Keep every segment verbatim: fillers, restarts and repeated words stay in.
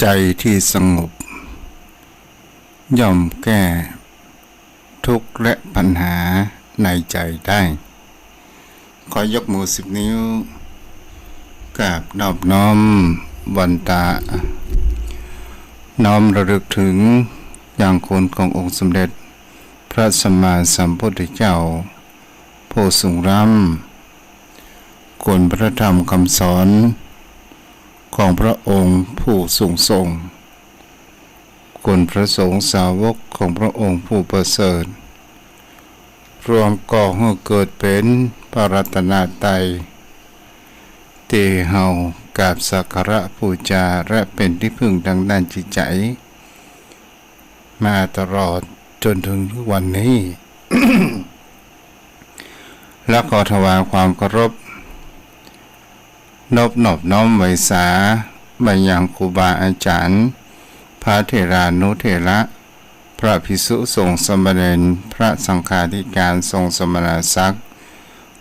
ใจตี้สงบ ย่อมแก้ทุกข์และปัญหาในใจได้ ขอยกมือสิบนิ้ว กราบนอบน้อมวันตา น้อมระลึกเถิงยังคุณขององค์สมเด็จพระสัมมาสัมพุทธเจ้าผู้สูงล้ำ คุณพระธรรมคำสอนของพระองค์ผู้สูงส่ง คุณพระสงฆ์สาวกของพระองค์ผู้ประเสริฐ รวมก่อหื้อเกิดเป๋นพระรัตนตรัย ตี้เฮากราบสักการะบูชาและเป๋นตี้พึ่งตางด้านจิตใจ๋ มาตลอดจ๋นเถิงวันนี้ และขอถวายความเคารพ นบนอบน้อมไหว้สา มายังครูบาอาจ๋ารย์ พระเถรานุเถระ พระภิกษุสงฆ์สามเณร พระสังฆาธิการ สงฆ์สมณศักดิ์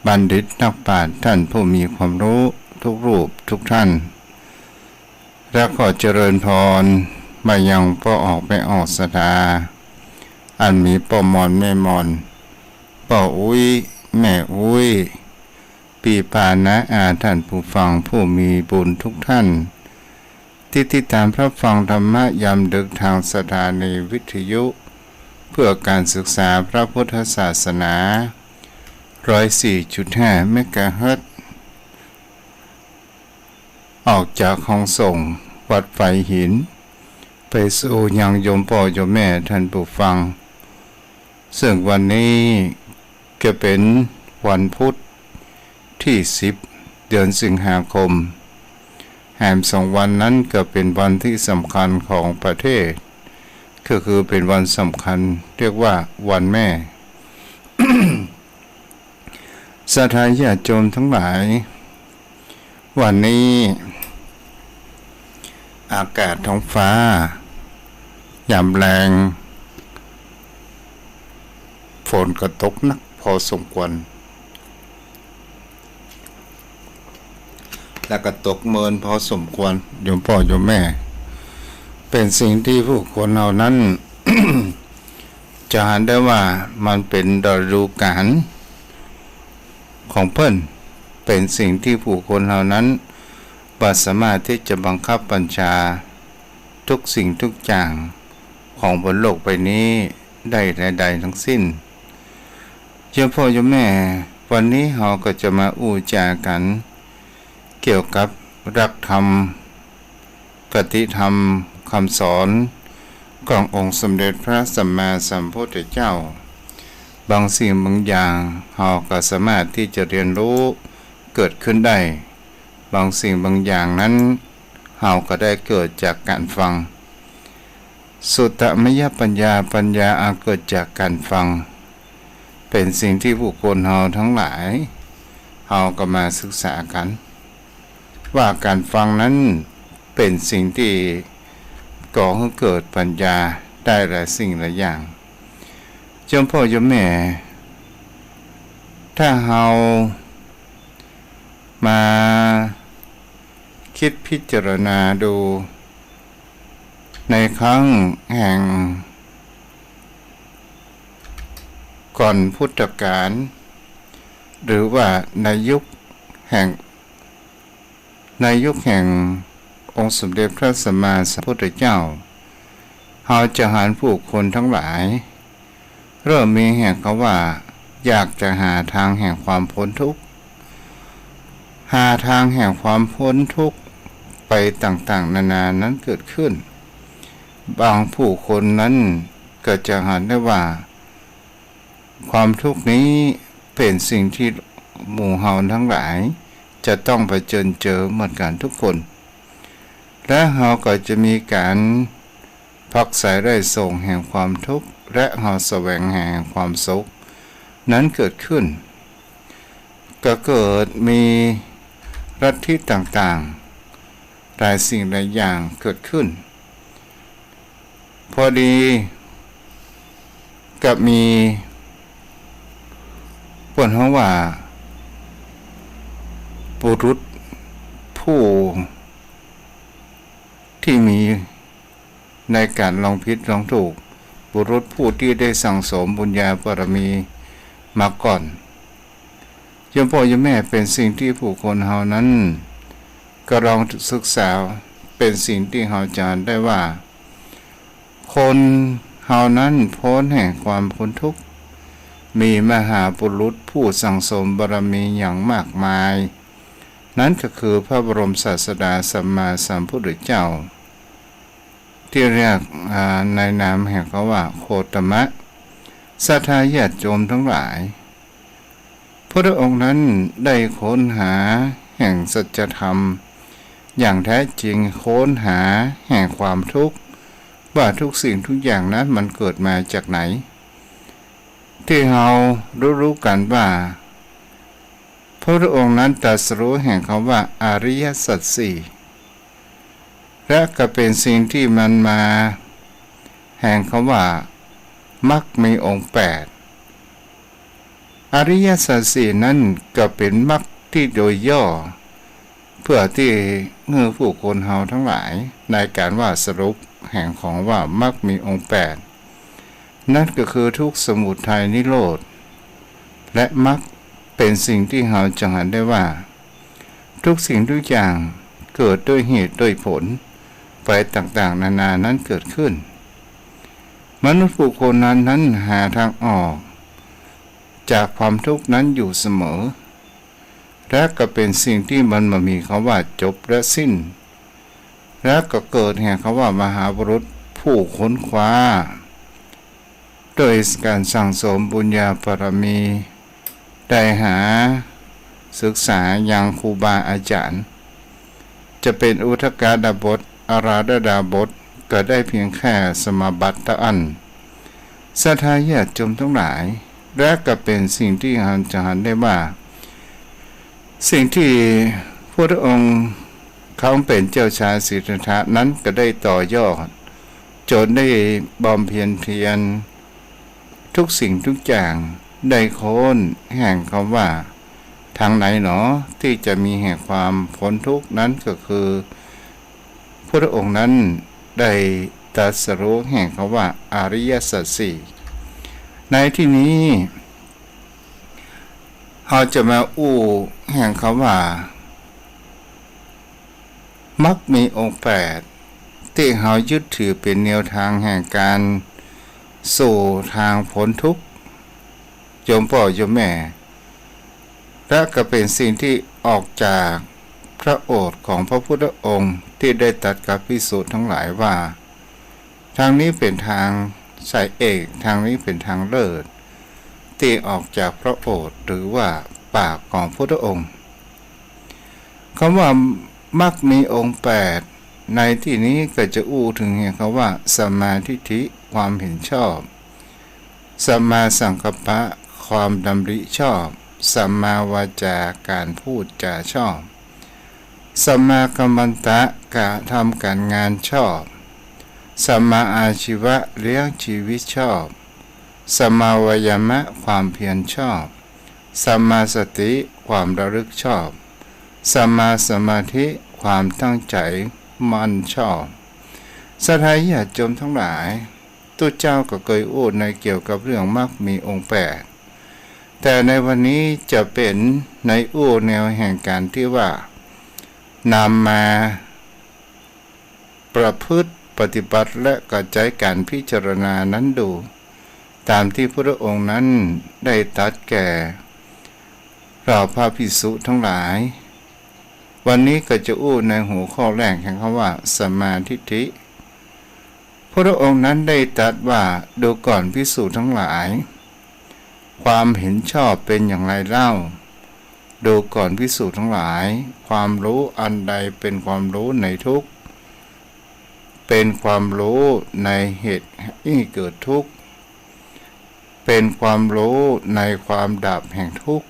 บัณฑิตนักปราชญ์ ท่านผู้มีความรู้ทุกรูปทุกท่าน และขอเจริญพรมายังป้อออกแม่ออกศรัทธา อันมีป้อมอนแม่มอน ป้ออุ๊ย แม่อุ๊ย ปี้ป้าน้าอา ท่านผู้ฟังผู้มีบุญทุกท่าน ตี้ติดต๋ามรับฟังธรรมะยามดึกตางสถานีวิทยุเพื่อการศึกษาพระพุทธศาสนา ร้อยสี่จุดห้า เมกะเฮิรตซ์ ออกจากห้องส่งวัดฝายหิน ไปสู่ยังโยมป้อโยมแม่ท่านผู้ฟัง ซึ่งวันนี้ก็เป๋นวันพุธตี้สิบ เดือนสิงหาคม แหมสองวันนั้นก็เป๋นวันตี้สำคัญของประเทศ ก็คือเป๋นวันสำคัญเรียกว่าวันแม่ ศรัทธาญาติโยมตังหลาย วันนี้อากาศท้องฟ้ายามแลง ฝนก็ตกหนักพอสมควร และก็ตกเมินพอสมควร โยมป้อโยมแม่ เป๋นสิ่งตี้ผู้คนเฮานั้น จะหันได้ว่ามันเป๋นฤดูกาลของเปิ้น เป๋นสิ่งตี้ผู้คนเฮานั้นบ่สามารถตี้จะบังคับบัญชาทุกสิ่งทุกอย่างของบนโลกใบนี้ได้ใดๆ ทั้งสิ้น โยมป้อโยมแม่ วันนี้เฮาก็จะมาอู้จ๋ากั๋น เกี่ยวกับหลักธรรม คติธรรม คำสอนขององค์สมเด็จพระสัมมาสัมพุทธเจ้า บางสิ่งบางอย่างเฮาก็สามารถตี้จะเรียนรู้เกิดขึ้นได้ บางสิ่งบางอย่างนั้นเฮาก็ได้เกิดจากการฟัง สุตตมยปัญญา ปัญญาอันเกิดจากการฟัง เป๋นสิ่งตี้ผู้คนเฮาตังหลาย เฮาก็มาศึกษากั๋น ว่าการฟังนั้นเป๋นสิ่งตี้ก่อหื้อเกิดปัญญาได้หลายสิ่งหลายอย่าง โยมป้อโยมแม่ ถ้าเฮามา คิดพิจารณาดู ในครั้งแห่งก่อนพุทธกาล หรือว่าในยุคแห่ง ในยุคแห่งองค์สมเด็จพระสัมมาสัมพุทธเจ้า เฮาจะหันผู้คนตังหลาย เริ่มมีแห่งกำว่า อยากจะหาตางแห่งความป๊นทุกข์ หาตางแห่งความป๊นทุกข์ไปต่างๆ นานานั้นเกิดขึ้น บางผู้คนนั้นก็จะหันได้ว่า ความทุกข์นี้เป๋นสิ่งตี้หมู่เฮาตังหลายจะต้องเผจิญเจอเหมือนกั๋นทุกคน และเฮาก็จะมีก๋านผลักไสไล่ส่งแห่งความทุกข์ และเฮาแสวงหาแห่งความสุขนั้นเกิดขึ้น ก็เกิดมีลัทธิต่างๆ หลายสิ่งหลายอย่างเกิดขึ้น พอดีก็มีเปิ้นฮ้องว่า บุรุษผู้ตี้มี ในก๋านลองผิดลองถูก บุรุษผู้ตี้ได้สั่งสมบุญญาบารมีมาก่อน โยมป้อโยมแม่ เป๋นสิ่งตี้ผู้คนเฮานั้น ก็ลองศึกษา เป๋นสิ่งตี้เฮาจะหันได้ว่า คนเฮานั้นป๊นแห่งความป๊นทุกข์ มีมหาบุรุษผู้สั่งสมบารมีอย่างมากมาย นั้นก็คือพระบรมศาสดาสัมมาสัมพุทธเจ้า ตี้เรียก อ่า ในนามแห่งเขาว่าโคตมะ ศรัทธาญาติโยมตังหลาย พุทธองค์นั้นได้ค้นหาแห่งสัจธรรมอย่างแท้จริง ค้นหาแห่งความทุกข์ ว่าทุกสิ่งทุกอย่างนั้นมันเกิดมาจากไหน ตี้เฮารู้ๆ กั๋นว่า พระพุทธองค์นั้นตรัสรู้แห่งคำว่าอริยสัจสี่ และก็เป๋นสิ่งตี้มันมาแห่งคำว่ามรรคมีองค์แปด อริยสัจสี่นั้นก็เป๋นมรรคตี้โดยย่อ เปื้อตี้หื้อผู้คนเฮาตังหลาย ในก๋านว่าสรุปแห่งของว่ามรรคมีองค์แปด นั้นก็คือทุกข์ สมุทัย นิโรธ และมรรค เป๋นสิ่งตี้เฮาจะหันได้ว่า ทุกสิ่งทุกอย่างเกิดด้วยเหตุด้วยผล ไปต่างๆ นานานั้นเกิดขึ้น มนุษย์ผู้คนนั้นนั้นหาทางออกจากความทุกข์นั้นอยู่เสมอ และก็เป๋นสิ่งตี้มันบ่มีคำว่าจบและสิ้น และก็เกิดแห่งคำว่ามหาบุรุษผู้ค้นคว้า โดยก๋านสั่งสมบุญญาบารมี ได้หาศึกษายังครูบาอาจ๋ารย์ จะเป๋นอุทกดาบส อาราธดาบส ก็ได้เพียงแค่สมาบัติเต้าอั้น ศรัทธาญาติโยมตังหลาย และก็เป๋นสิ่งตี้เฮาจะหันได้ว่า สิ่งตี้พุทธองค์ครั้นเป๋นเจ้าชายสิทธัตถะนั้นก็ได้ต่อยอด จ๋นได้บำเพ็ญเพียร ทุกสิ่งทุกอย่างได้ค้นแห่งคำว่า ทางไหนหนอตี้จะมีแห่งความป๊นทุกข์ นั้นก็คือ พุทธองค์นั้นได้ตรัสรู้แห่งคำว่าอริยสัจสี่ ในตี้นี้ เฮาจะมาอู้แห่งคำว่า มรรคมีองค์แปด ตี้เฮายึดถือเป๋นแนวทางแห่งก๋านสู่ทางป๊นทุกข์ โยมป้อโยมแม่ และก็เป๋นสิ่งตี้ออกจากพระโอษฐ์ของพระพุทธองค์ตี้ได้ตรัสกับภิกษุตังหลายว่า ทางนี้เป๋นทางสายเอก ทางนี้เป๋นทางเลิศ ตี้ออกจากพระโอษฐ์หรือว่าปากของพุทธองค์ คำว่ามรรคมีองค์แปด ในตี้นี้ก็จะอู้เถิงแห่งคำว่าสัมมาทิฏฐิ ความเห็นชอบ สัมมาสังกัปปะ ความดำริชอบ สัมมาวาจา ก๋านพูดจ๋าชอบ สัมมากัมมันตะ ก๋านทำก๋านงานชอบ สัมมาอาชีวะ เลี้ยงชีวิตชอบ สัมมาวายามะ ความเพียรชอบ สัมมาสติ ความระลึกชอบ สัมมาสมาธิ ความตั้งใจ๋มั่นชอบ ศรัทธาญาติโยมตังหลาย ตุ๊เจ้าก็เกยอู้ในเกี่ยวกับเรื่องมรรคมีองค์แปด แต่ในวันนี้จะเป๋นในอู้แนวแห่งก๋านตี้ว่านำมาประพฤติปฏิบัติและก็ใจ๊ก๋านพิจารณานั้นดู ต๋ามตี้พุทธองค์นั้นได้ตรัสแก่เหล่าพระภิกษุตังหลาย วันนี้ก็จะอู้ในหัวข้อแรกแห่งคำว่าสัมมาทิฏฐิ พุทธองค์นั้นได้ตรัสว่า ดูก่อนภิกษุตังหลาย ความเห็นชอบเป๋นอย่างไรเล่า ดูก่อนภิกษุตังหลาย ความรู้อันใดเป๋นความรู้ในทุกข์ เป๋นความรู้ในเหตุให้เกิดทุกข์ เป๋นความรู้ในความดับแห่งทุกข์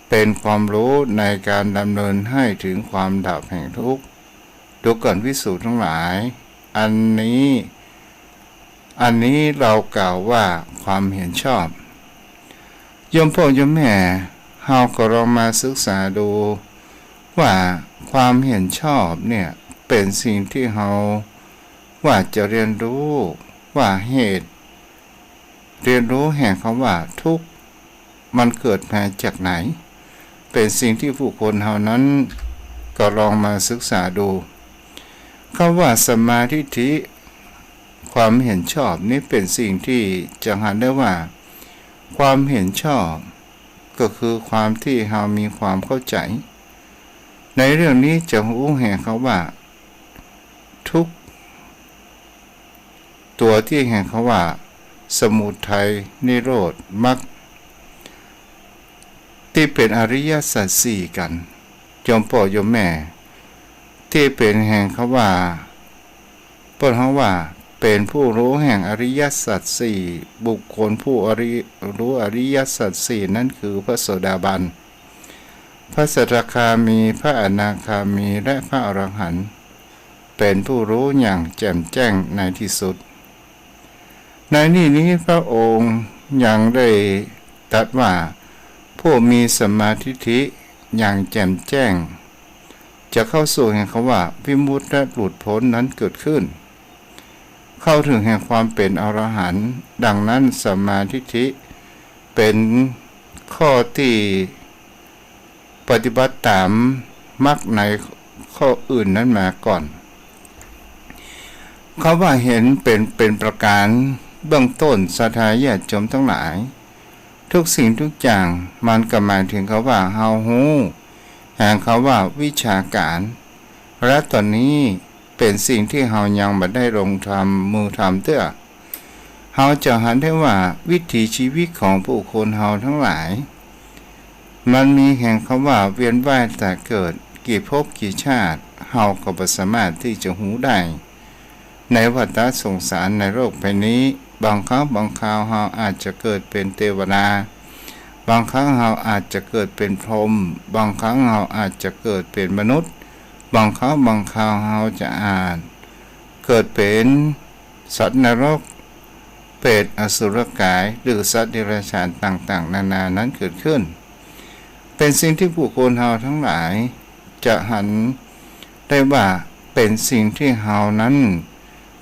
เป๋นความรู้ในก๋านดำเนินให้เถิงความดับแห่งทุกข์ ดูก่อนภิกษุตังหลาย อันนี้ อันนี้เฮากล่าวว่าความเห็นชอบ โยมป้อโยมแม่ เฮาก็ลองมาศึกษาดูว่าความเห็นชอบเนี่ยเป๋นสิ่งตี้เฮา ว่าจะเรียนรู้ว่าเหตุ เรียนรู้แห่งคำว่าทุกข์มันเกิดมาจากไหน เป๋นสิ่งตี้ผู้คนเฮานั้นก็ลองมาศึกษาดู คำว่าสัมมาทิฏฐิ ความเห็นชอบนี้เป๋นสิ่งตี้จะหันได้ว่า ความเห็นชอบ ก็คือความตี้เฮามีความเข้าใจ๋ ในเรื่องนี้จะฮู้แห่งคำว่า ทุกข์ ตั๋วตี้แห่งคำว่า สมุทัย นิโรธ มรรค ตี้เป๋นอริยสัจสี่กั๋น โยมป้อโยมแม่ ตี้เป๋นแห่งคำว่า เปิ้นฮ้องว่าเป๋นผู้ฮู้แห่งอริยสัจสี่ บุคคลผู้อริ ฮู้อริยสัจสี่นั้นคือพระโสดาบัน พระสกทาคามี พระอนาคามี และพระอรหันต์ เป๋นผู้ฮู้อย่างแจ่มแจ้งในที่สุด ในนี้นี้พระองค์ยังได้ตรัสว่า ผู้มีสัมมาทิฏฐิอย่างแจ่มแจ้ง จะเข้าสู่แห่งคำว่าวิมุตติและหลุดพ้นนั้นเกิดขึ้น เข้าถึงแห่งความเป๋นอรหันต์ ดังนั้นสัมมาทิฏฐิเป๋นข้อตี้ปฏิบัติต๋ามมรรคในข้ออื่นนั้นมาก่อน คำว่าเห็นเป๋น เป๋นประก๋านเบื้องต้น ศรัทธาญาติโยมตังหลาย ทุกสิ่งทุกอย่างมันก็หมายถึงคำว่าเฮาฮู้ แห่งคำว่าวิชาก๋าน และต๋อนนี้เป๋นสิ่งตี้เฮายังบ่ได้ลงทำ มือทำเตื้อ เฮาจะหันได้ว่าวิถีชีวิตของผู้คนเฮาตังหลาย มันมีแห่งคำว่าเวียนว่ายต๋ายเกิด กี่ภพกี่ชาติ เฮาก็บ่สามารถตี้จะฮู้ได้ ในวัฏสงสารในโลกใบนี้ บางครั้งบางคราวเฮาอาจจะเกิดเป๋นเตวดา บางครั้งเฮาอาจจะเกิดเป๋นพรหม บางครั้งเฮาอาจจะเกิดเป๋นมนุษย์ บางครั้งบางคราวเฮาจะอาจเกิดเป๋นสัตว์นรก เปรต อสุรกาย หรือสัตว์เดรัจฉานต่างๆ นานานั้นเกิดขึ้น เป๋นสิ่งตี้ผู้คนเฮาตังหลายจะหันได้ว่าเป๋นสิ่งตี้เฮานั้น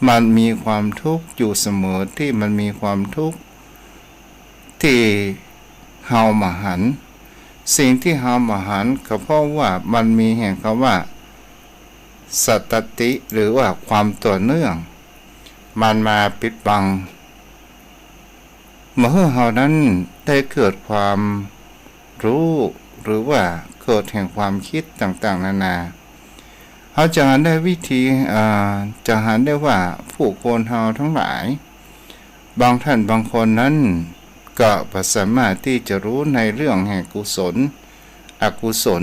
มันมีความทุกข์อยู่เสมอ ตี้มันมีความทุกข์ ตี้เฮาบ่หัน สิ่งตี้เฮาบ่หันก็เพราะว่ามันมีแห่งคำว่า สถิติ หรือว่าความต่อเนื่อง มันมาปิดบัง บ่หื้อเฮานั้นได้เกิดความฮู้ หรือว่าเกิดแห่งความกึ๊ดต่างๆ นานา เฮาจะหันได้วิธี อ่า จะหันได้ว่าผู้คนเฮาตังหลาย บางต้านบางคนนั้นก็บ่สามารถตี้จะฮู้ในเรื่องแห่งกุศล อกุศล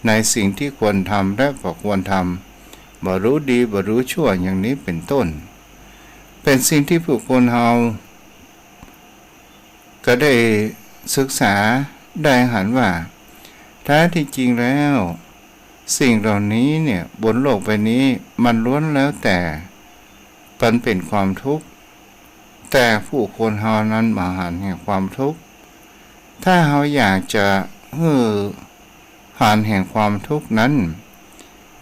ในสิ่งตี้ควรทำและบ่ควรทำ บ่ฮู้ดีบ่ฮู้ชั่วอย่างนี้เป๋นต้น เป๋นสิ่งตี้ผู้คนเฮา ก็ได้ศึกษาได้หันว่า แท้ตี้จริงแล้ว สิ่งเหล่านี้เนี่ย บนโลกใบนี้มันล้วนแล้วแต่มันเป๋นความทุกข์ แต่ผู้คนเฮานั้นบ่หันแห่งความทุกข์ ถ้าเฮาอยากจะหื้อหันแห่งความทุกข์นั้น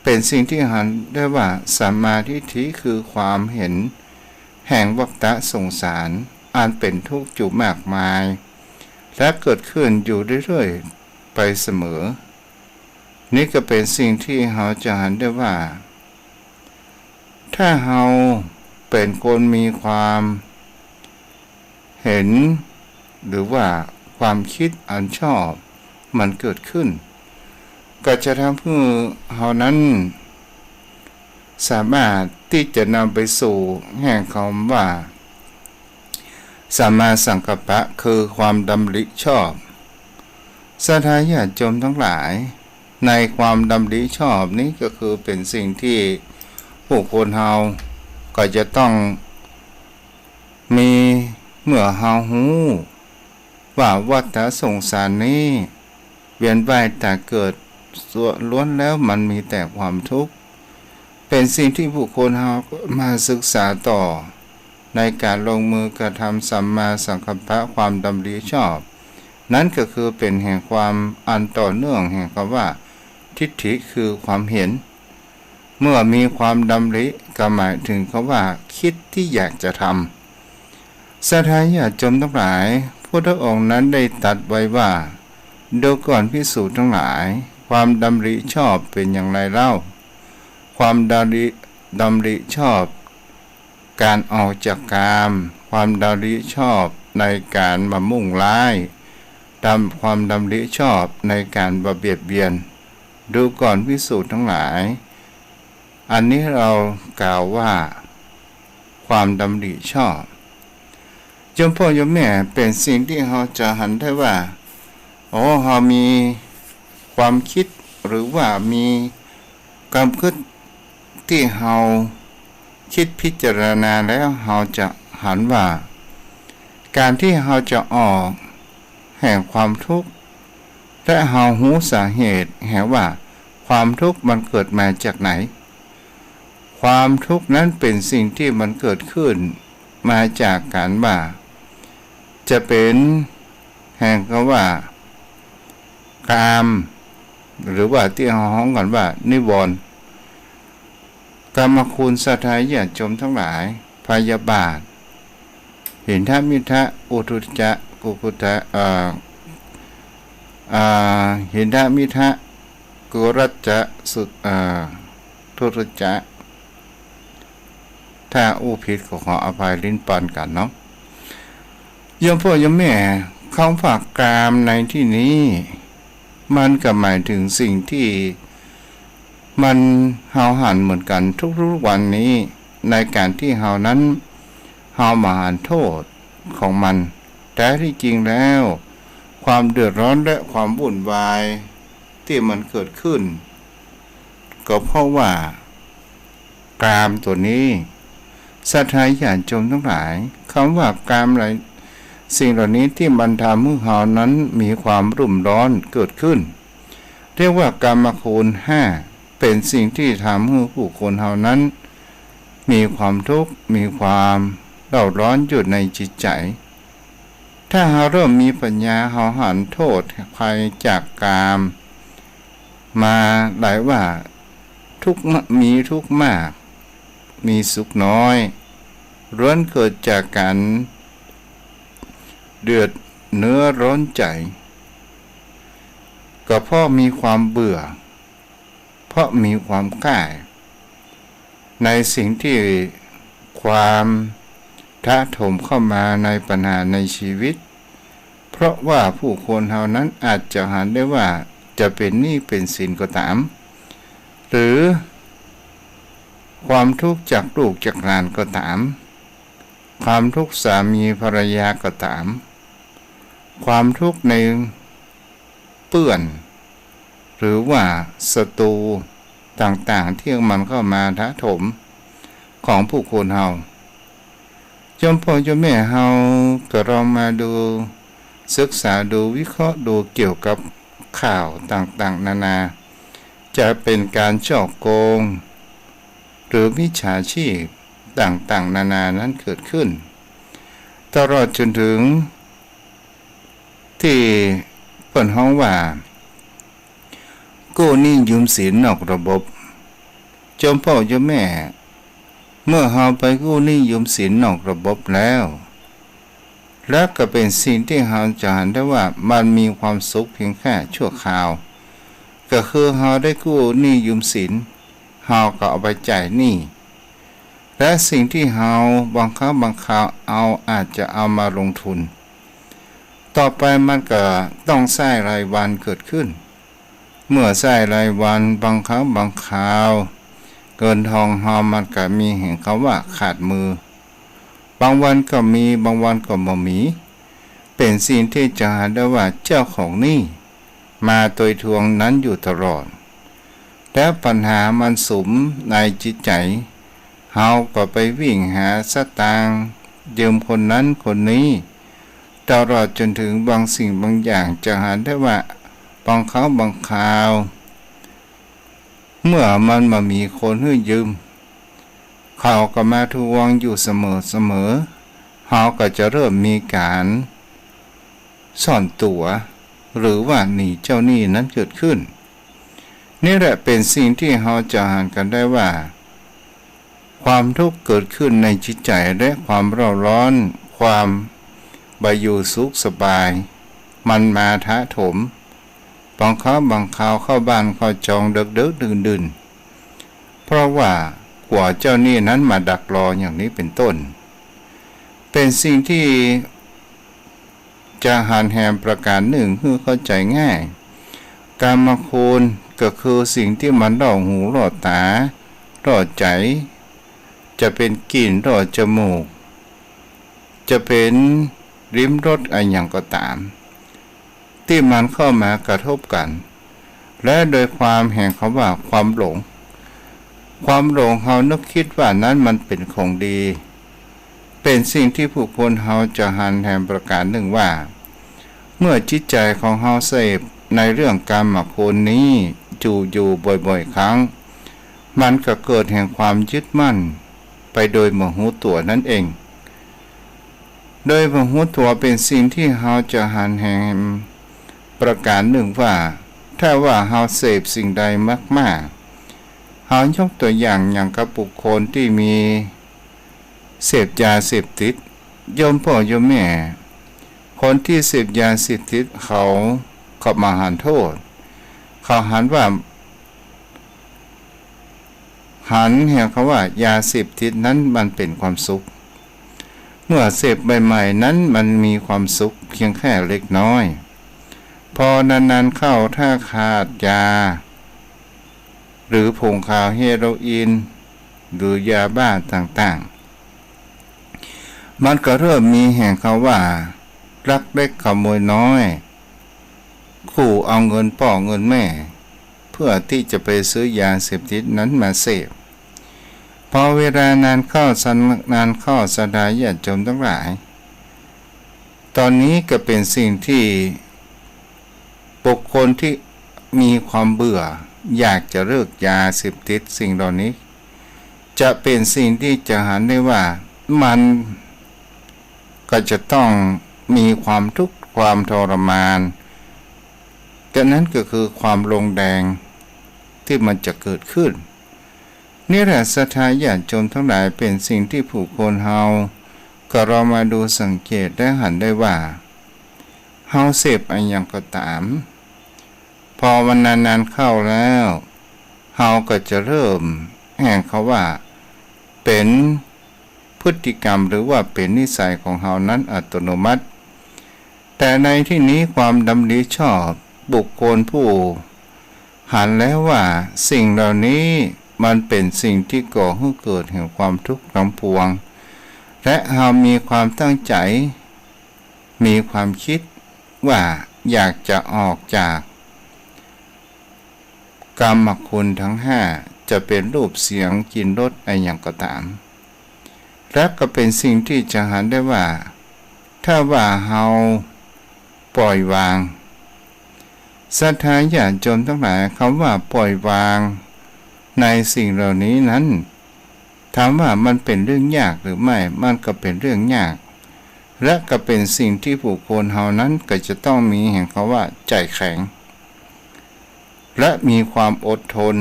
เป๋นสิ่งตี้หันได้ว่าสัมมาทิฏฐิคือความเห็นแห่งวัฏสงสาร อันเป๋นทุกข์อยู่มากมาย และเกิดขึ้นอยู่เรื่อยๆ ไปเสมอ นี้ก็เป๋นสิ่งตี้เฮาจะหันได้ว่า ถ้าเฮาเป๋นคนมีความเห็น หรือว่าความกึ๊ดอันชอบมันเกิดขึ้น ก็จะทำหื้อเฮานั้น สามารถตี้จะนำไปสู่แห่งคำว่า สัมมาสังกัปปะ คือความดำริชอบ ศรัทธาญาติโยมตังหลาย ในความดำริชอบนี้ก็คือเป๋นสิ่งตี้ผู้คนเฮาก็จะต้องมี เมื่อเฮาฮู้ว่าวัฏสงสารนี้ เวียนว่ายต๋ายเกิดล้วนแล้วมันมีแต่ความทุกข์ เป๋นสิ่งตี้ผู้คนเฮามาศึกษาต่อ ในก๋านลงมือกระทำสัมมาสังกัปปะความดำริชอบ นั้นก็คือเป๋นแห่งความอันต่อเนื่องแห่งคำว่า ทิฏฐิคือความเห็น เมื่อมีความดำริก็หมายถึงคำว่าคิดที่อยากจะทำ ศรัทธาญาติโยมทั้งหลาย พุทธองค์นั้นได้ตรัสไว้ว่า ดูก่อนภิกษุทั้งหลาย ความดำริชอบเป็นอย่างไรเล่า ความดำริ ดำริชอบ การออกจากกาม ความดำริชอบในการบ่มุ่งร้าย ดำ ความดำริชอบในการบ่เบียดเบียน ดูก่อนภิกษุทั้งหลาย อันนี้เรากล่าวว่า ความดำริชอบ โยมพ่อโยมแม่ เป๋นสิ่งตี้เฮาจะหันได้ว่า โอ้ เฮามีความคิด หรือว่ามีกำกึ๊ดตี้เฮาคิดพิจารณาแล้ว เฮาจะหันว่า ก๋านตี้เฮาจะออกแห่งความทุกข์ และเฮาฮู้สาเหตุแหมว่าความทุกข์มันเกิดมาจากไหน ความทุกข์นั้นเป๋นสิ่งตี้มันเกิดขึ้นมาจากก๋านว่า จะเป๋นแห่งกำว่า กาม หรือว่าตี้เฮาฮ้องกั๋นว่านิวรณ์ กามคุณ ศรัทธาญาติโยมทั้งหลาย พยาบาท หินทมิทธะ อุทธัจจะ กุกุจจะ เอ่อ อ่า หินทมิทธะ กุรัจจะ สุ อ่า ทุทธัจจะ ถ้าอู้ผิดก็ขออภัย ลิ้นปันกั๋นเนาะ โยมพ่อโยมแม่ กำว่ากามในตี้นี้ มันก็หมายเถิงสิ่งตี้มัน เฮาหันเหมือนกั๋นทุกๆ วันนี้ ในก๋านตี้เฮานั้น เฮาบ่หันโต้ษของมัน แต๊ตี้จริงแล้ว ความเดือดร้อนและความวุ่นวายตี้มันเกิดขึ้น ก็เพราะว่า กามตั๋วนี้ ศรัทธาญาติโยมทั้งหลาย กำว่ากามเหล่า สิ่งเหล่านี้ตี้มันทำหื้อเฮานั้นมีความรุ่มร้อนเกิดขึ้น เรียกว่ากามคุณห้า เป๋นสิ่งตี้ทำหื้อบุคคลเฮานั้น มีความทุกข์ มีความเร่าร้อนอยู่ในจิตใจ๋ ถ้าเฮาเริ่มมีปัญญา เฮาหันโต้ษภัยจากกาม มาได้ว่า ทุกข์มะ มีทุกข์มาก มีสุขน้อย ล้วนเกิดจากก๋านเดือดเนื้อร้อนใจ๋ ก็เพราะมีความเบื่อ เพราะมีความใคร่ ในสิ่งตี้ความถาโถมเข้ามาในปัญหาในชีวิต เพราะว่าบุคคลเฮานั้นอาจจะหันได้ว่าจะเป๋นหนี้เป๋นสินก็ต๋าม หรือความทุกข์จากลูกจากหลานก็ต๋าม ความทุกข์สามีภรรยาก็ต๋าม ความทุกข์ในเปื้อน หรือว่าศัตรูต่างๆ ตี้มันเข้ามาถาโถมของบุคคลเฮา โยมพ่อโยมแม่เฮาก็ลองมาดู ศึกษาดู วิเคราะห์ดูเกี่ยวกับข่าวต่างๆ นานา จะเป๋นก๋านฉ้อโกง หรือมิจฉาชีพต่างๆ นานานั้นเกิดขึ้น ตลอดจ๋นเถิงตี้เปิ้นฮ้องว่า กู้หนี้ยืมสินนอกระบบ โยมพ่อโยมแม่ เมื่อเฮาไปกู้หนี้ยืมสินนอกระบบแล้ว และก็เป๋นสิ่งตี้เฮาจะหันได้ว่ามันมีความสุขเพียงแค่ชั่วคราว ก็คือเฮาได้กู้หนี้ยืมสิน เฮาก็เอาไปจ่ายหนี้ และสิ่งตี้เฮาบางครั้งบางคราวเอา อาจจะเอามาลงทุน ต่อไปมันก็ต้องใจ๊รายวันเกิดขึ้น เมื่อใจ๊รายวัน บางครั้งบางคราว เงินทองเฮามันก็มีแห่งกำว่าขาดมือ บางวันก็มี บางวันก็บ่มี เป๋นสิ่งตี้จะหันได้ว่าเจ้าของหนี้มาตวยทวงนั้นอยู่ตลอด แล้วปัญหามันสุมในจิตใจ๋ เฮาก็ไปวิ่งหาสตางค์ยืมคนนั้นคนนี้ ตลอดจ๋นเถิงบางสิ่งบางอย่างจะหันได้ว่าบางครั้งบางคราว เมื่อมันบ่มีคนหื้อยืม เขาก็มาทวงอยู่เสมอๆ เฮาก็จะเริ่มมีก๋านซ่อนตั๋ว หรือว่าหนีเจ้าหนี้นั้นเกิดขึ้น นี่แหละเป๋นสิ่งตี้เฮาจะหันกั๋นได้ว่า ความทุกข์เกิดขึ้นในจิตใจ๋ และความเร่าร้อน ความบ่อยู่สุขสบาย มันมาถาโถม บางครั้งบางคราวเข้าบ้านเข้าจองเดิกๆ ดื่นๆ เพราะว่ากั๋วเจ้าหนี้นั้นมาดักรออย่างนี้เป๋นต้น เป๋นสิ่งตี้ จะหันแหมประก๋านนึ่งหื้อเข้าใจ๋ง่าย กามคุณก็คือสิ่งตี้มันล่อหูล่อต๋าล่อใจ๋ จะเป๋นกลิ่นล่อจมูก จะเป๋นลิ้มรสอะหยังก็ต๋าม ตี้มันเข้ามากระทบกั๋น และโดยความแห่งกำว่าความหลง ความหลงเฮานึกกึ๊ดว่านั้นมันเป๋นของดี เป๋นสิ่งตี้บุคคลเฮาจะหันแหมประก๋านนึ่งว่า เมื่อจิตใจ๋ของเฮาเสพในเรื่องกามคุณนี้อยู่ๆ บ่อยๆ ครั้ง มันก็เกิดแห่งความยึดมั่นไปโดยบ่ฮู้ตั๋วนั้นเอง โดยบ่ฮู้ตั๋วเป๋นสิ่งตี้เฮาจะหันแหมประก๋านนึ่งว่า ถ้าว่าเฮาเสพสิ่งใดมากๆ เฮายกตั๋วอย่างอย่างกับบุคคลตี้มี เสพยาเสพติด โยมป้อโยมแม่ คนตี้เสพยาเสพติดเขาก็บ่หันโต้ษ เขาหันว่า หันแหมกำว่ายาเสพติดนั้นมันเป๋นความสุข เมื่อเสพใหม่ๆ นั้นมันมีความสุขเพียงแค่เล็กน้อย พอนานๆ เข้าถ้าขาดยา หรือผงขาวเฮโรอีน หรือยาบ้าต่างๆ มันก็เริ่มมีแหมกำว่าลักเล็กขโมยน้อย กู้เอาเงินป้อเงินแม่ เพื่อตี้จะไปซื้อยาเสพติดนั้นมาเสพ พอเวลานานเข้าสัน นานเข้าศรัทธาญาติโยมตังหลาย ต๋อนนี้ก็เป๋นสิ่งตี้บุคคลตี้มีความเบื่อ อยากจะเลิกยาเสพติดสิ่งเหล่านี้ จะเป๋นสิ่งตี้จะหันได้ว่ามันก็จะต้องมีความทุกข์ความทรมาน ก็นั้นก็คือความลงแดงตี้มันจะเกิดขึ้น นี่แหละศรัทธาญาติโยมตังหลาย เป๋นสิ่งตี้บุคคลเฮาก็ลองมาดูสังเกตและหันได้ว่า เฮาเสพอะหยังก็ต๋าม พอวันนานๆ เข้าแล้ว เฮาก็จะเริ่มแหมกำว่าเป๋นพฤติกรรมหรือว่าเป๋นนิสัยของเฮานั้นอัตโนมัติ แต่ในตี้นี้ความดำริชอบบุคคลผู้หันแล้วว่าสิ่งเหล่านี้มันเป๋นสิ่งตี้ก่อหื้อเกิดแห่งความทุกข์ทั้งปวง และเฮามีความตั้งใจ๋ มีความกึ๊ดว่าอยากจะออกจาก กามคุณทั้งห้า จะเป๋นรูปเสียงกลิ่นรสอะหยังก็ต๋าม และก็เป๋นสิ่งตี้จะหันได้ว่า ถ้าว่าเฮาปล่อยวาง ศรัทธาญาติโยมตังหลาย กำว่าปล่อยวางในสิ่งเหล่านี้นั้น ถามว่ามันเป๋นเรื่องยากหรือไม่ มันก็เป๋นเรื่องยาก และก็เป๋นสิ่งตี้บุคคลเฮานั้นก็จะต้องมีแหมกำว่าใจ๋แข็ง และมีความอดทน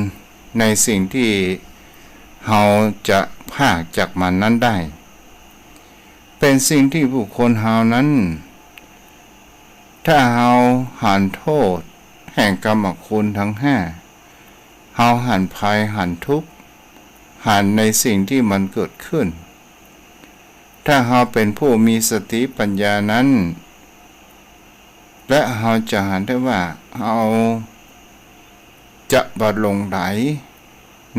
ในสิ่งตี้เฮาจะพรากจากมันนั้นได้ เป๋นสิ่งตี้บุคคลเฮานั้น ถ้าเฮาหันโต้ษแห่งกามคุณทั้งห้า เฮาหันภัยหันทุกข์ หันในสิ่งตี้มันเกิดขึ้น ถ้าเฮาเป๋นผู้มีสติปัญญานั้น และเฮาจะหันได้ว่าเฮาจะบ่หลงใหล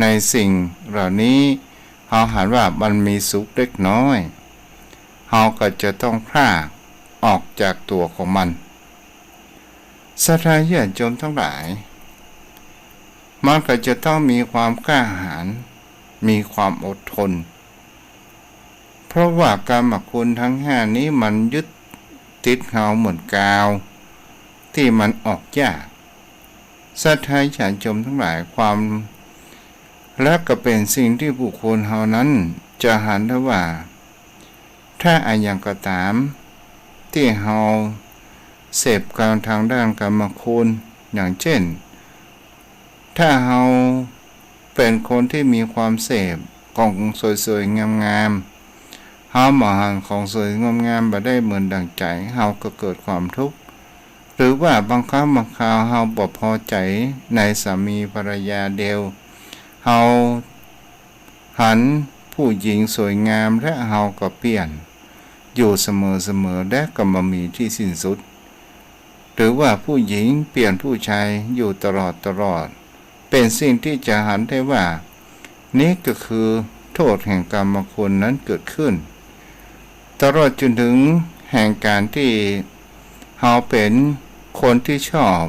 ในสิ่งเหล่านี้ เฮาหันว่ามันมีสุขเล็กน้อย เฮาก็จะต้องพรากออกจากตั๋วของมัน ศรัทธาญาติโยมตังหลาย มันก็จะต้องมีความกล้าหาญ มีความอดทน เพราะว่ากามคุณทั้งห้านี้มันยึดติดเฮาเหมือนกาว ตี้มันออกยาก ศรัทธาญาติโยมตังหลาย ความ และก็เป๋นสิ่งตี้บุคคลเฮานั้นจะหันได้ว่า ถ้าอะหยังก็ต๋าม ตี้เฮาเสพกามทางด้านกามคุณ อย่างเจ้น ถ้าเฮาเป๋นคนตี้มีความเสพของสวยๆ งามๆ เฮาบ่หันของสวยงามๆ บ่ได้เหมือนดั่งใจ๋ เฮาก็เกิดความทุกข์ หรือว่าบางครั้งบางคราวเฮาบ่ปอใจ๋ในสามีภรรยาเดียว เฮาหันผู้หญิงสวยงามและเฮาก็เปลี่ยนอยู่เสมอๆ และก็บ่มีตี้สิ้นสุด หรือว่าผู้หญิงเปลี่ยนผู้ชายอยู่ตลอดตลอด เป๋นสิ่งตี้จะหันได้ว่า นี้ก็คือโต้ษแห่งกามคุณนั้นเกิดขึ้น ตลอดจ๋นเถิงแห่งก๋านตี้เฮาเป๋นคนตี้ชอบ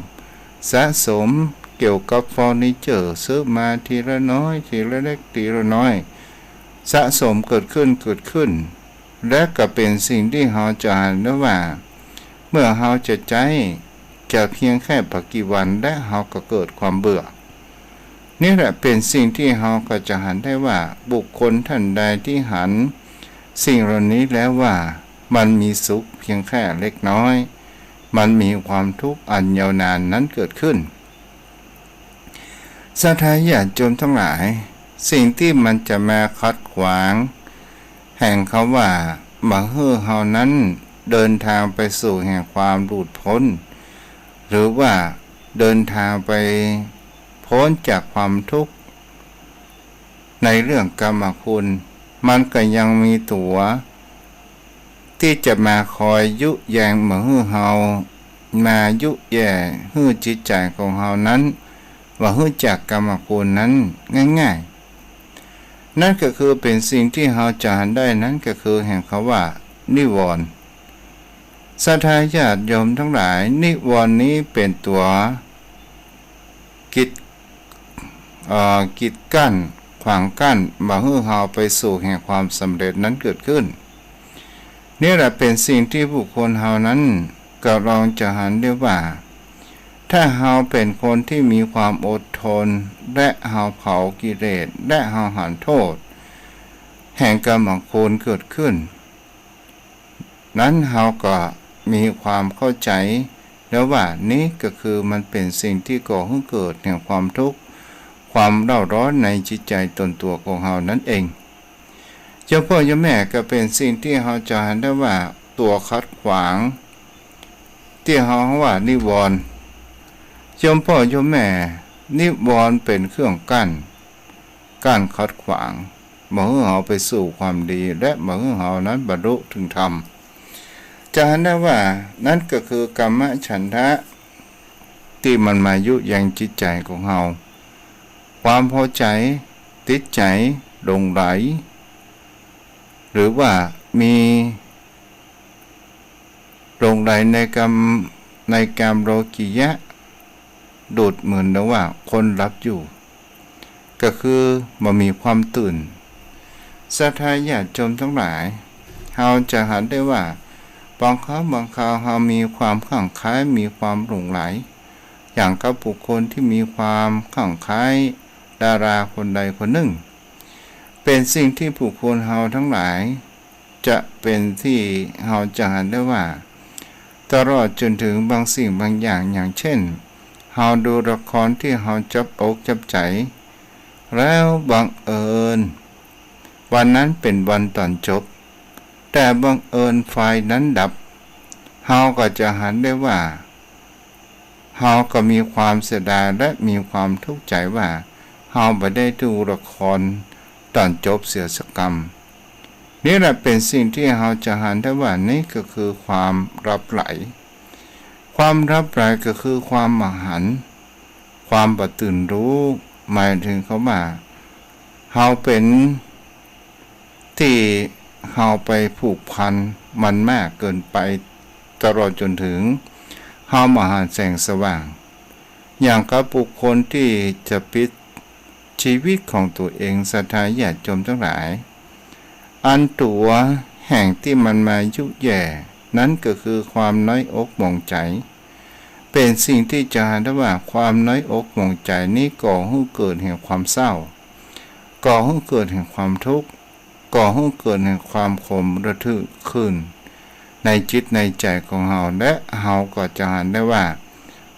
สะสมเกี่ยวกับเฟอร์นิเจอร์ ซื้อมาทีละน้อย ทีละเล็ก ทีละน้อย สะสมเกิดขึ้น เกิดขึ้น และก็เป๋นสิ่งตี้เฮาจะหันได้ว่า เมื่อเฮาจะใจ๊ จะเพียงแค่บ่กี่วัน และเฮาก็เกิดความเบื่อ นี่แหละเป๋นสิ่งตี้เฮาก็จะหันได้ว่า บุคคลต้านใดตี้หันสิ่งเหล่านี้แล้วว่า มันมีสุขเพียงแค่เล็กน้อย มันมีความทุกข์อันยาวนานนั้นเกิดขึ้น ศรัทธาญาติโยมตังหลาย สิ่งตี้มันจะมาขัดขวางแห่งคำว่าบ่หื้อเฮานั้นเดินทางไปสู่แห่งความหลุดพ้น หรือว่าเดินทางไปพ้นจากความทุกข์ในเรื่องกามคุณ มันก็ยังมีตั๋วตี้จะมาคอยยุแยงบ่หื้อเฮา มายุแย่หื้อจิตใจ๋ของเฮานั้น บ่หื้อจากกามคุณนั้นง่ายๆ นั้นก็คือเป๋นสิ่งตี้เฮาจะหันได้ นั้นก็คือแห่งคำว่านิวรณ์ ศรัทธาญาติโยมตังหลาย นิวรณ์นี้เป๋นตั๋วกีด เอ่อ กีดกั้น ขวางกั้น บ่หื้อเฮาไปสู่แห่งความสำเร็จนั้นเกิดขึ้น นี่แหละเป๋นสิ่งตี้บุคคลเฮานั้นก็ลองจะหันได้ว่า ถ้าเฮาเป๋นคนตี้มีความอดทน และเฮาเผากิเลส และเฮาหันโต้ษแห่งกามคุณเกิดขึ้น นั้นเฮาก็มีความเข้าใจ๋แล้วว่า นี้ก็คือมันเป๋นสิ่งตี้ก่อหื้อเกิดแห่งความทุกข์ ความเร่าร้อนในจิตใจ๋ตนตั๋วของเฮานั้นเอง โยมพ่อโยมแม่ ก็เป๋นสิ่งตี้เฮาจะหันได้ว่าตั๋วขัดขวาง ตี้เฮาว่านิวรณ์ โยมพ่อโยมแม่ นิวรณ์เป๋นเครื่องกั้น กั้นขัดขวาง บ่หื้อเฮาไปสู่ความดี และบ่หื้อเฮานั้นบรรลุเถิงธรรม จะหันได้ว่า นั้นก็คือกามฉันทะ ตี้มันมายุแยงจิตใจ๋ของเฮา ความพอใจ๋ ติดใจ๋ หลงใหล หรือว่ามีหลงใหลในกาม ในกามโลกิยะ ดุจเหมือนดังว่าคนหลับอยู่ ก็คือบ่มีความตื่น ศรัทธาญาติโยมตังหลาย เฮาจะหันได้ว่า บางครั้งบางคราวเฮามีความคลั่งไคล้ มีความหลงใหล อย่างกับบุคคลตี้มีความคลั่งไคล้ดาราคนใดคนนึ่ง เป๋นสิ่งตี้บุคคลเฮาตังหลาย จะเป๋นตี้เฮาจะหันได้ว่า ตลอดจ๋นเถิงบางสิ่งบางอย่าง อย่างเช่น เฮาดูละครตี้เฮาจับอกจับใจ๋ แล้วบังเอิญวันนั้นเป๋นวันต๋อนจบ แต่บังเอิญไฟนั้นดับ เฮาก็จะหันได้ว่า เฮาก็มีความเสียดายและมีความทุกข์ใจ๋ว่า เฮาบ่ได้ดูละครต๋อนจบเสียสักกำ นี่แหละเป๋นสิ่งตี้เฮาจะหันได้ว่า นี้ก็คือความหลับใหล ความหลับใหลก็คือความบ่หัน ความบ่ตื่นรู้ หมายเถิงคำว่า เฮาเป๋น ตี้เฮาไปผูกพันมันมากเกินไป ตลอดจ๋นเถิงเฮาบ่หันแสงสว่าง อย่างกับบุคคลตี้จะปิดชีวิตของตั๋วเอง ศรัทธาญาติโยมตังหลาย อันตั๋วแห่งตี้มันมายุแย่ นั้นก็คือความน้อยอกหมองใจ๋ เป๋นสิ่งตี้จะหันได้ว่า ความน้อยอกหมองใจ๋นี้ก่อหื้อเกิดแห่งความเศร้า ก่อหื้อเกิดแห่งความทุกข์ ก่อหื้อเกิดแห่งความขมระทึกขึ้น ในจิตในใจ๋ของเฮา และเฮาก็จะหันได้ว่า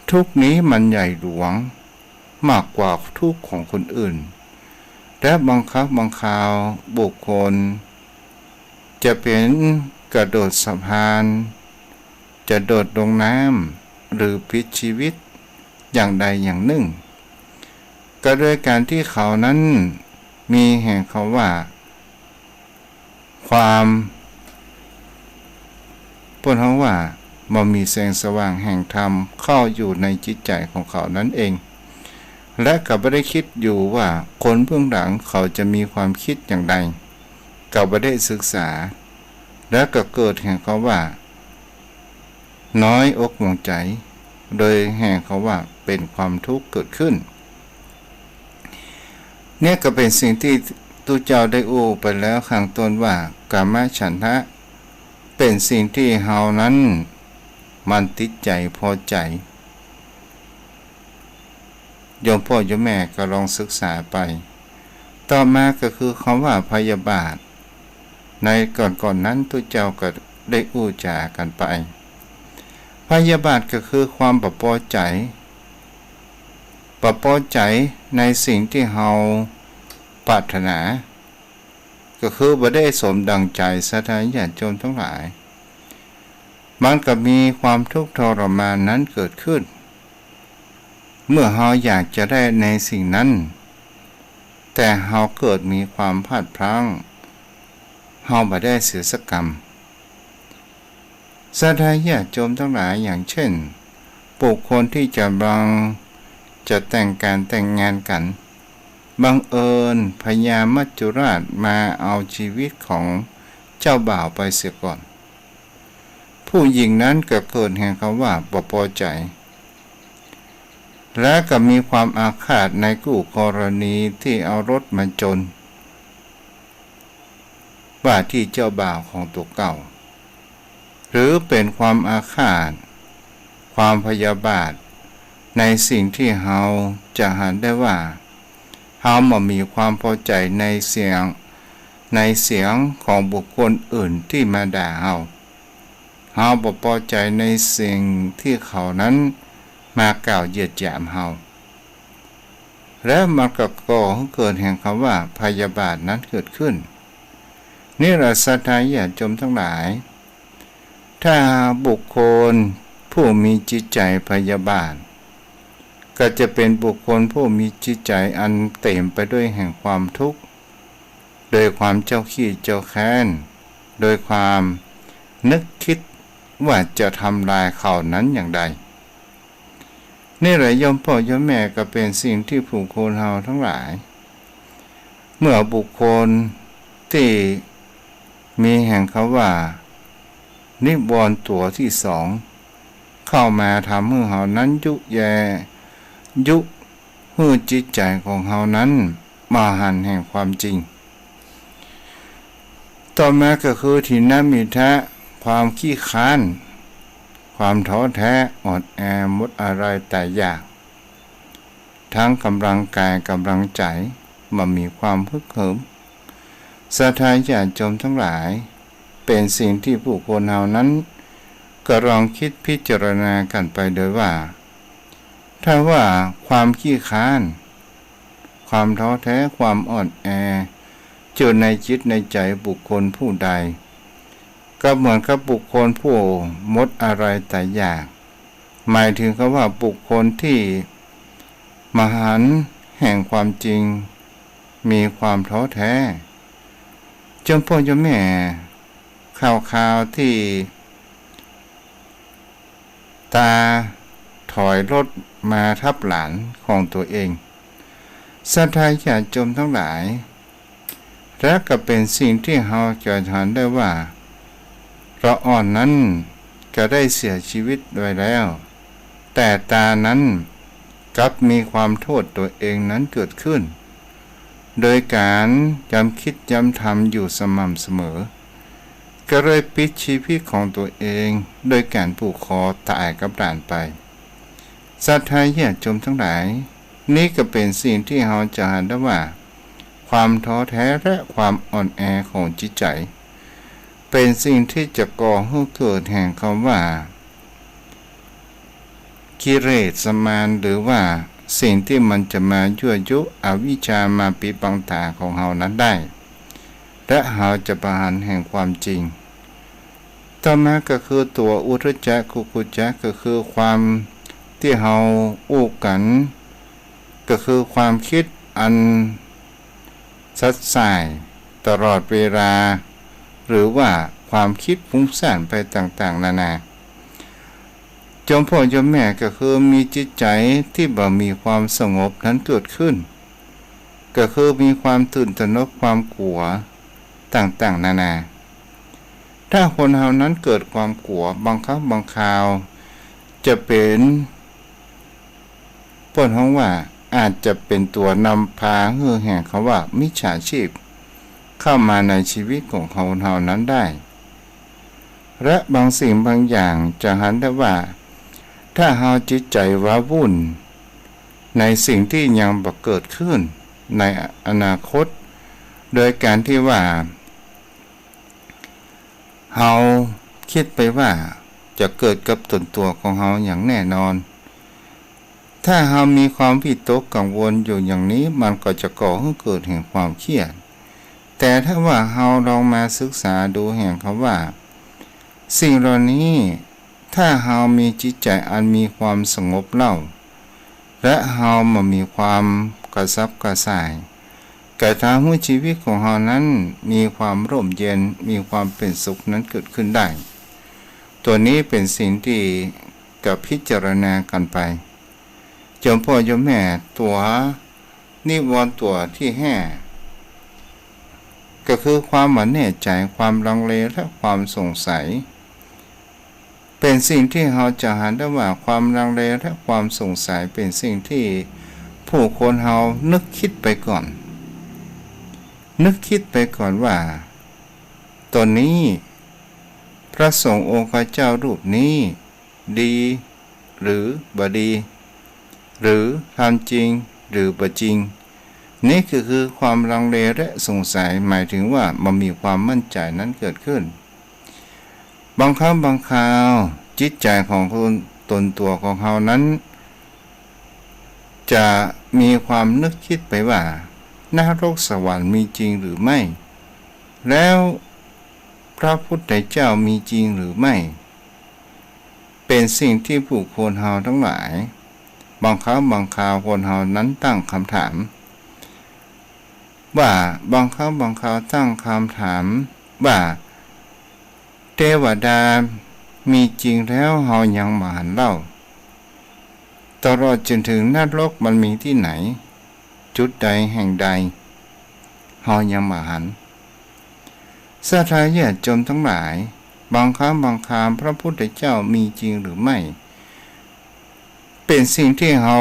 ทุกข์นี้มันใหญ่หลวง มากกว่าทุกข์ของคนอื่น และบางครั้งบางคราวบุคคลจะเป๋นกระโดดสะพาน จะโดดลงน้ำ หรือปิดชีวิตอย่างใดอย่างนึ่ง ก็โดยก๋านตี้เขานั้นมีแห่งเขาว่า ความ เปิ้นฮ้องว่าบ่มีแสงสว่างแห่งธรรมเข้าอยู่ในจิตใจ๋ของเขานั้นเอง และก็บ่ได้กึ๊ดอยู่ว่าคนเบื้องหลังเขาจะมีความกึ๊ดอย่างใด ก็บ่ได้ศึกษา และก็เกิดแห่งเขาว่า น้อยอกหมองใจ๋ โดยแห่งเขาว่าเป๋นความทุกข์เกิดขึ้น เนี่ยก็เป๋นสิ่งตี้ตุ๊เจ้าได้อู้ไปแล้วข้างต้นว่า กามฉันทะ เป๋นสิ่งตี้เฮานั้นมันติดใจ๋พอใจ๋ โยมพ่อโยมแม่ก็ลองศึกษาไป ต่อมาก็คือคำว่าพยาบาท ในก่อนๆ นั้นตุ๊เจ้าก็ได้อู้จ๋ากั๋นไป พยาบาทก็คือความบ่ปอใจ๋ บ่ปอใจ๋ในสิ่งตี้เฮาปรารถนา ก็คือบ่ได้สมดั่งใจ๋ ศรัทธาญาติโยมทั้งหลาย มันก็มีความทุกข์ทรมานนั้นเกิดขึ้น เมื่อเฮาอยากจะได้ในสิ่งนั้น แต่เฮาเกิดมีความพลาดพลั้ง เฮาบ่ได้เสียสักกำ ศรัทธาญาติโยมทั้งหลาย อย่างเช่น บุคคลตี้จะบัง จะแต่งก๋านแต่งงานกั๋น บังเอิญพญามัจจุราชมาเอาชีวิตของเจ้าบ่าวไปเสียก่อน ผู้หญิงนั้นก็เกิดแห่งคำว่าบ่ปอใจ๋ และก็มีความอาฆาตในกู้กรณีตี้เอารถมาจน ว่าตี้เจ้าบ่าวของตั๋วเก่า หรือเป๋นความอาฆาต ความพยาบาท ในสิ่งตี้เฮาจะหันได้ว่า เฮาบ่มีความปอใจ๋ในเสียง ในเสียงของบุคคลอื่นตี้มาด่าเฮา เฮาบ่ปอใจ๋ในสิ่งตี้เขานั้นมากล่าวเหยียดหยามเฮา และมันก็ก่อหื้อเกิดแห่งคำว่าพยาบาทนั้นเกิดขึ้น นี่แหละศรัทธาญาติโยมทั้งหลาย ถ้าบุคคลผู้มีจิตใจ๋พยาบาท ก็จะเป๋นบุคคลผู้มีจิตใจ๋อันเต๋มไปด้วยแห่งความทุกข์ โดยความเจ้าขี้เจ้าแค้น โดยความนึกกึ๊ดว่าจะทำลายเขานั้นอย่างใด นี่แหละโยมพ่อโยมแม่ ก็เป๋นสิ่งตี้ผู้คนเฮาทั้งหลาย เมื่อบุคคลตี้มีแห่งคำว่า นิวรณ์ตั๋วตี้สอง เข้ามาทำหื้อเฮานั้นยุแย ยุหื้อจิตใจ๋ของเฮานั้นบ่หันแห่งความจริง ต่อมาก็คือ ถินมิทธะ ความขี้คร้าน ความท้อแท้ อ่อนแอ หมดอาลัยต๋ายอยาก ทั้งก๋ำลังก๋ายก๋ำลังใจ๋ บ่มีความฮึกเหิม ศรัทธาญาติโยมทั้งหลาย เป๋นสิ่งตี้ผู้คนเฮานั้นก็ลองกึ๊ดพิจารณากั๋นไปโดยว่า ถ้าว่าความขี้คร้าน ความท้อแท้ ความอ่อนแอ อยู่ในจิตในใจ๋บุคคลผู้ใด ก็เหมือนกับบุคคลผู้หมดอาลัยต๋ายอยาก หมายถึงคำว่าบุคคลตี้บ่หันแห่งความจริง มีความท้อแท้ โยมพ่อโยมแม่ คราวๆ ตี้ ต๋าถอยรถมาทับหลานของตั๋วเอง ศรัทธาญาติโยมทั้งหลาย และก็เป๋นสิ่งตี้เฮาจะหันได้ว่า ละอ่อนนั้นก็ได้เสียชีวิตไปแล้ว แต่ต๋านั้นกลับมีความโทษตั๋วเองนั้นเกิดขึ้น โดยก๋านย้ำกึ๊ดย้ำทำอยู่สม่ำเสมอ ก็เลยปิดชีวิตของตั๋วเอง โดยก๋านผูกคอต๋ายกับหลานไป ศรัทธาญาติโยมทั้งหลาย นี่ก็เป๋นสิ่งตี้เฮาจะหันได้ว่า ความท้อแท้และความอ่อนแอของจิตใจ๋ เป๋นสิ่งตี้จะก่อหื้อเกิดแห่งคำว่า กิเลสมาร หรือว่า สิ่งตี้มันจะมายั่วยุอวิชชามาปิดบังต๋าของเฮานั้นได้ และเฮาจะบ่หันแห่งความจริง ต่อมาก็คือตั๋วอุทธัจจะ กุกุจจะ ก็คือความตี้เฮาอู้กั๋น ก็คือความกึ๊ดอันสัดส่ายตลอดเวลา หรือว่าความกึ๊ดฟุ้งซ่านไปต่างๆ นานา โยมป้อโยมแม่ก็คือมีจิตใจ๋ตี้บ่มีความสงบนั้นเกิดขึ้น ก็คือมีความตื่นตระหนก ความกั๋วต่างๆ นานา ถ้าคนเฮานั้นเกิดความกั๋ว บางครั้งบางคราว จะเป๋น เปิ้นฮ้องว่าอาจจะเป๋นตั๋วนำพาหื้อแห่งคำว่ามิจฉาชีพ เข้ามาในชีวิตของคนเฮานั้นได้ และบางสิ่งบางอย่างจะหันได้ว่า ถ้าเฮาจิตใจ๋ว้าวุ่นในสิ่งตี้ยังบ่เกิดขึ้นในอนาคต โดยก๋านตี้ว่า เฮากึ๊ดไปว่าจะเกิดกับต๋นตั๋วของเฮาอย่างแน่นอน ถ้าเฮามีความวิตกกังวลอยู่อย่างนี้ มันก็จะก่อหื้อเกิดแห่งความเครียด แต่ถ้าว่าเฮาลองมาศึกษาดูแห่งคำว่า สิ่งเหล่านี้ ถ้าเฮามีจิตใจ๋อันมีความสงบเล่า และเฮาบ่มีความกระสับกระส่าย ก็ทำหื้อชีวิตของเฮานั้นมีความร่มเย็น มีความเป๋นสุขนั้นเกิดขึ้นได้ ตั๋วนี้เป๋นสิ่งตี้จะพิจารณากั๋นไป โยมป้อโยมแม่ ตั๋วนิวรณ์ตั๋วตี้ห้า ก็คือความบ่แน่ใจ๋ ความลังเล และความสงสัย เป๋นสิ่งตี้เฮาจะหันได้ว่าความลังเลและความสงสัยเป๋นสิ่งตี้ผู้คนเฮานึกกึ๊ดไปก่อน นึกกึ๊ดไปก่อนว่า ต๋นนี้พระสงฆ์องค์เจ้ารูปนี้ดีหรือบ่ดี หรือทำจริงหรือบ่จริง นี่ก็คือความลังเลและสงสัย หมายถึงว่าบ่มีความมั่นใจ๋นั้นเกิดขึ้น บางครั้งบางคราว จิตใจ๋ของคนต๋นตั๋วของเฮานั้น จะมีความนึกกึ๊ดไปว่า นรกสวรรค์มีจริงหรือไม่ แล้วพระพุทธเจ้ามีจริงหรือไม่ เป๋นสิ่งตี้ผู้คนเฮาตังหลาย บางครั้งบางคราวคนเฮานั้นตั้งกำถาม ว่าบางครั้งบางคราวตั้งกำถามว่า เตวดามีจริงแล้วเฮายังบ่หันเล่า ตลอดจ๋นเถิงนรกมันมีตี้ไหน จุดใดแห่งใด เฮายังบ่หัน ศรัทธาญาติโยมตังหลาย บางครั้งบางคราวพระพุทธเจ้ามีจริงหรือไม่ เป๋นสิ่งตี้เฮา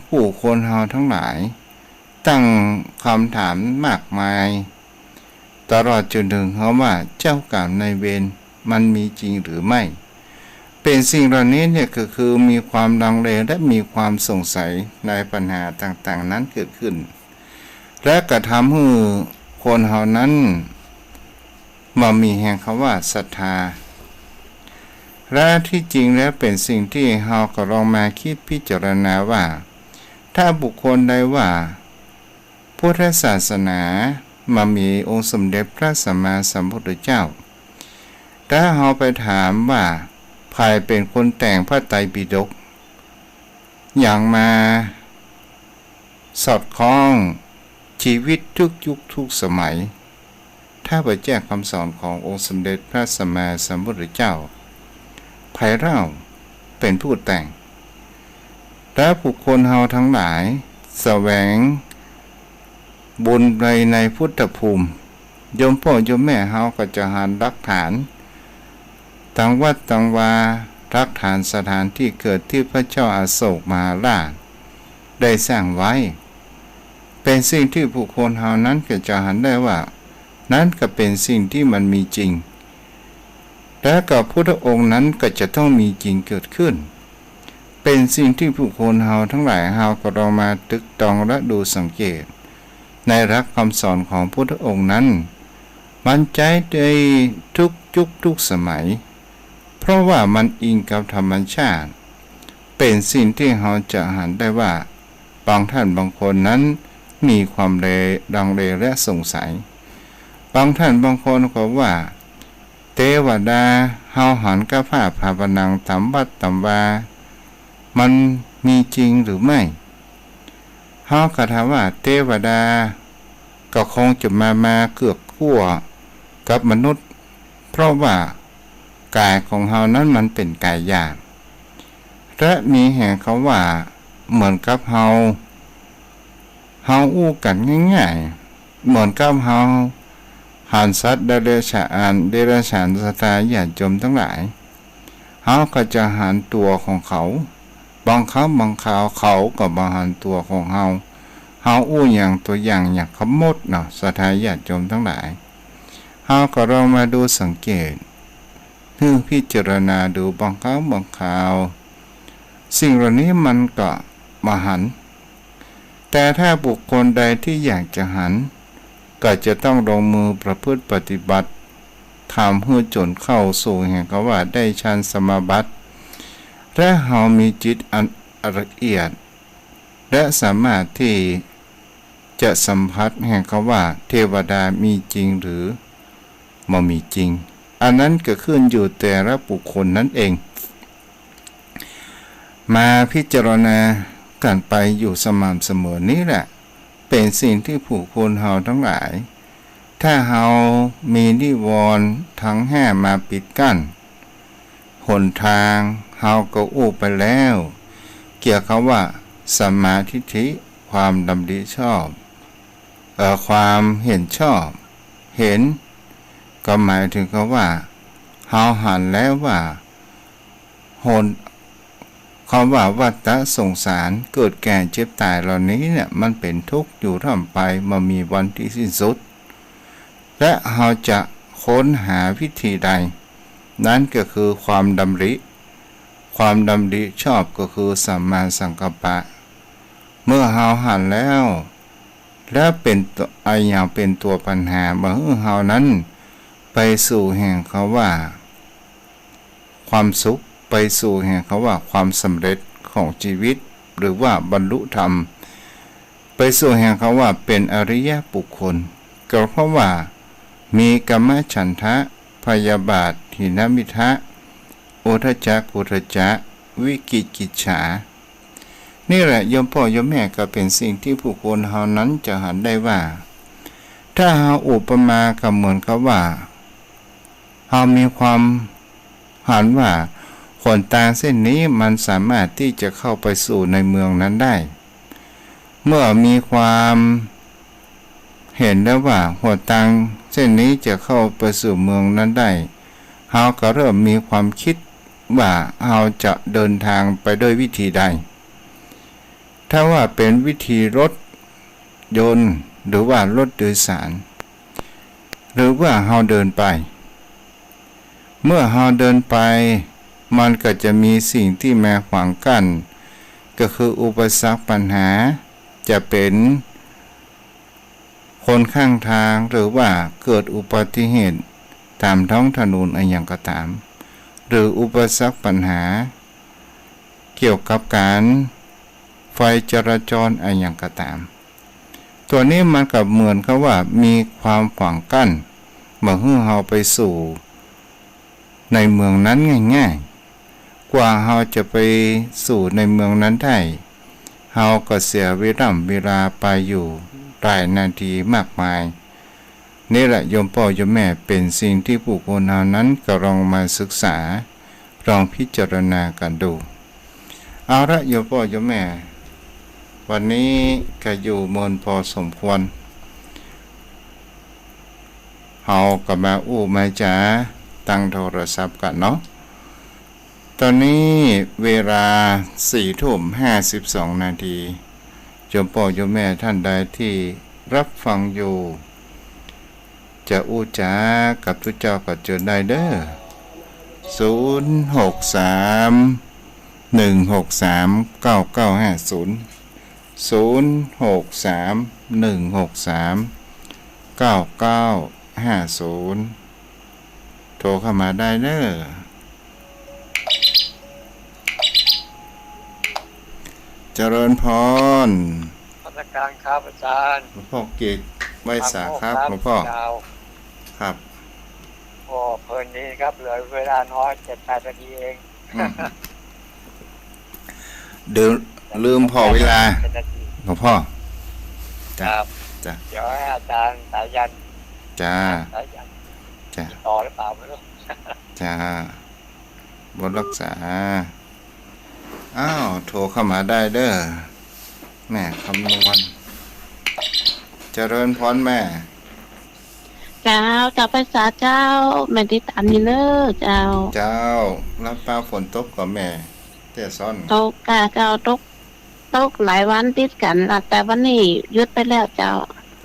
ผู้คนเฮาตังหลาย ตั้งกำถามมากมาย ตลอดจ๋นเถิงเฮาว่าเจ้ากรรมนายเวรมันมีจริงหรือไม่ เป๋นสิ่งเหล่านี้เนี่ยก็คือมีความลังเลและมีความสงสัยในปัญหาต่างๆ นั้นเกิดขึ้น และกระทำหื้อคนเฮานั้นบ่มีแห่งคำว่าศรัทธา และตี้จริงแล้วเป๋นสิ่งตี้เฮาก็ลองมากึ๊ดพิจารณาว่า ถ้าบุคคลใดว่า พุทธศาสนาบ่มีองค์สมเด็จพระสัมมาสัมพุทธเจ้า ถ้าเฮาไปถามว่า ใผเป๋นคนแต่งพระไตรปิฎก อย่างมาสอดคล้องชีวิตทุกยุคทุกสมัย ถ้าบ่แจ้งกำสอนขององค์สมเด็จพระสัมมาสัมพุทธเจ้า ใผเล่าเป๋นผู้แต่ง และบุคคลเฮาตังหลายแสวงบุญใน ในพุทธภูมิ โยมป้อโยมแม่เฮาก็จะหันหลักฐาน ตางวัดตางวา หลักฐานสถานตี้เกิดตี้พระเจ้าอโศกมหาราชได้สร้างไว้ เป๋นสิ่งตี้ผู้คนเฮานั้นก็จะหันได้ว่า นั้นก็เป๋นสิ่งตี้มันมีจริง และก็พุทธองค์นั้นก็จะต้องมีจริงเกิดขึ้น เป๋นสิ่งตี้ผู้คนเฮาตังหลายเฮาก็ลองมาตึกตรองและดูสังเกต ในหลักกำสอนของพุทธองค์นั้น มันใจ๊ได้ทุกยุคทุกสมัย เพราะว่ามันอิงกับธรรมชาติ เป๋นสิ่งตี้เฮาจะหันได้ว่า บางท่านบางคนนั้นมีความเล- ลังเลและสงสัย บางท่านบางคนก็ว่า เตวดา เฮาหันกับผ้าผ่าผนังต๋ามวัดต๋ามวา มันมีจริงหรือไม่ เฮาก็ถามว่า เตวดา ก็คงจะมา มาเกือกกั๊วกับมนุษย์ เพราะว่ากายของเฮานั้นมันเป๋นกายหยาบ และมีแหงกำว่าเหมือนกับเฮา เฮาอู้กั๋นง่ายๆ เหมือนกับเฮาหันสัตว์เดรัจฉาน เดรัจฉาน ศรัทธาญาติโยมตังหลาย เฮาก็จะหันตั๋วของเขา บางครั้งบางคราวเขาก็บ่หันตั๋วของเฮา เฮาอู้อย่างตั๋วอย่างอย่างขะหมดเนาะ ศรัทธาญาติโยมตังหลาย เฮาก็ลองมาดูสังเกต หื้อพิจารณาดูบางครั้งบางคราว สิ่งเหล่านี้มันก็บ่หัน แต่ถ้าบุคคลใดที่อยากจะหัน ก็จะต้องลงมือประพฤติปฏิบัติธรรมหื้อจ๋นเข้าสู่แหงกำว่าได้ฌานสมาบัติ และเฮามีจิตอันละเอียด และสามารถที่จะสัมผัสแหงกำว่าเทวดามีจริงหรือบ่มีจริง อันนั้นก็ขึ้นอยู่แต่ละบุคคลนั้นเอง มาพิจารณากั๋นไปอยู่สม่ำเสมอนี้แหละ เป๋นสิ่งที่ผู้คนเฮาตังหลาย ถ้าเฮามีนิวรณ์ทั้งห้ามาปิดกั้น หนทางเฮาก็อู้ไปแล้ว เกี่ยวกับว่าสัมมาทิฏฐิ ความดำริชอบ เอ่อ ความเห็นชอบ เห็น ก็หมายถึงกับว่า เฮาหันแล้วว่า หน คำว่าวัฏฏะสงสาร เกิดแก่เจ็บต๋ายเหล่านี้เนี่ย มันเป๋นทุกข์อยู่ร่ำไป บ่มีวันที่สิ้นสุด และเฮาจะค้นหาวิธีใด นั้นก็คือความดำริ ความดำริชอบก็คือสัมมาสังกัปปะ เมื่อเฮาหันแล้ว และเป๋นตั๋ว อะหยังเป๋นตั๋วปัญหา บ่หื้อเฮานั้นไปสู่แหงกำว่า ความสุข ไปสู่แหงกำว่าความสำเร็จของชีวิต หรือว่าบรรลุธรรม ไปสู่แหงกำว่าเป๋นอริยบุคคล ก็เพราะว่ามีกามฉันทะ พยาบาท ถีนมิทธะ อุทธัจจะ กุกุจจะ วิจิกิจฉา นี่แหละโยมป้อโยมแม่ ก็เป๋นสิ่งที่ผู้คนเฮานั้นจะหันได้ว่า ถ้าเฮาอุปมาก็เหมือนกับว่า เฮามีความหันว่าหนตางเส้นนี้มันสามารถที่จะเข้าไปสู่ในเมืองนั้นได้ เมื่อมีความเห็นแล้วว่าหนตางเส้นนี้จะเข้าไปสู่เมืองนั้นได้ เฮาก็เริ่มมีความคิดว่าเฮาจะเดินทางไปด้วยวิธีใด ถ้าว่าเป๋นวิธีรถยนต์ หรือว่ารถโดยสาร หรือว่าเฮาเดินไป เมื่อเฮาเดินไป มันก็จะมีสิ่งที่มาขวางกั้น ก็คืออุปสรรคปัญหา จะเป๋นคนข้างตาง หรือว่าเกิดอุบัติเหตุต๋ามท้องถนนอะหยังก็ต๋าม หรืออุปสรรคปัญหา เกี่ยวกับก๋านไฟจราจรอะหยังก็ต๋าม ตั๋วนี้มันก็เหมือนกับว่ามีความขวางกั้น บ่หื้อเฮาไปสู่ในเมืองนั้นง่ายๆ กว่าเฮาจะไปสู่ในเมืองนั้นได้ เฮาก็เสียเวล่ำเวลาไปอยู่หลายนาทีมากมาย นี่แหละโยมป้อโยมแม่ เป๋นสิ่งที่ผู้คนเฮานั้นก็ลองมาศึกษา ลองพิจารณากั๋นดู เอาละโยมป้อโยมแม่ วันนี้ก็อยู่เมินพอสมควร เฮาก็มาอู้มาจ๋าตางโทรศัพท์กั๋นเนาะ ต๋อนนี้เวลาสี่ทุ่มห้าสิบสองนาที โยมป้อโยมแม่ท่านใดที่รับฟังอยู่ จะอู้จ๋ากับตุ๊เจ้าก็เจิญได้เด้อ ศูนย์หกสาม หนึ่งหกสาม เก้าเก้าห้าศูนย์ ศูนย์หกสาม หนึ่งหกสาม เก้าเก้าห้าศูนย์ โทรเข้ามาได้เน้อ เจริญพร นมัสการครับอาจารย์ หลวงพ่อเกต ไหว้สาครับ ครับ หลวงพ่อ เจ้า ครับ ก็เพลินดีครับ เหลือเวลาน้อย เจ็ดแปดนาทีเอง อืม เดี๋ยวลืมผ่อเวลา เจ็ดนาที หลวงพ่อ จ้ะ ครับ จ้ะ เดี๋ยวให้อาจารย์สายัณ จ้า สายัณ จ้ะ ติดต่อหรือเปล่าไม่รู้ จ้า บุญรักษา อ้าว โทรเข้ามาได้เด้อ แม่คำนวณ เจริญพรแม่ เจ้า เจ้าไปสาเจ้า แม่ติดตามอยู่เน้อเจ้า เจ้า ลำปางฝนตกก่อแม่ เตี้ยซ้อน ตกก่ะเจ้า ตก ตกหลายวันติดกั๋นละ แต่วันนี้หยุดไปแล้วเจ้า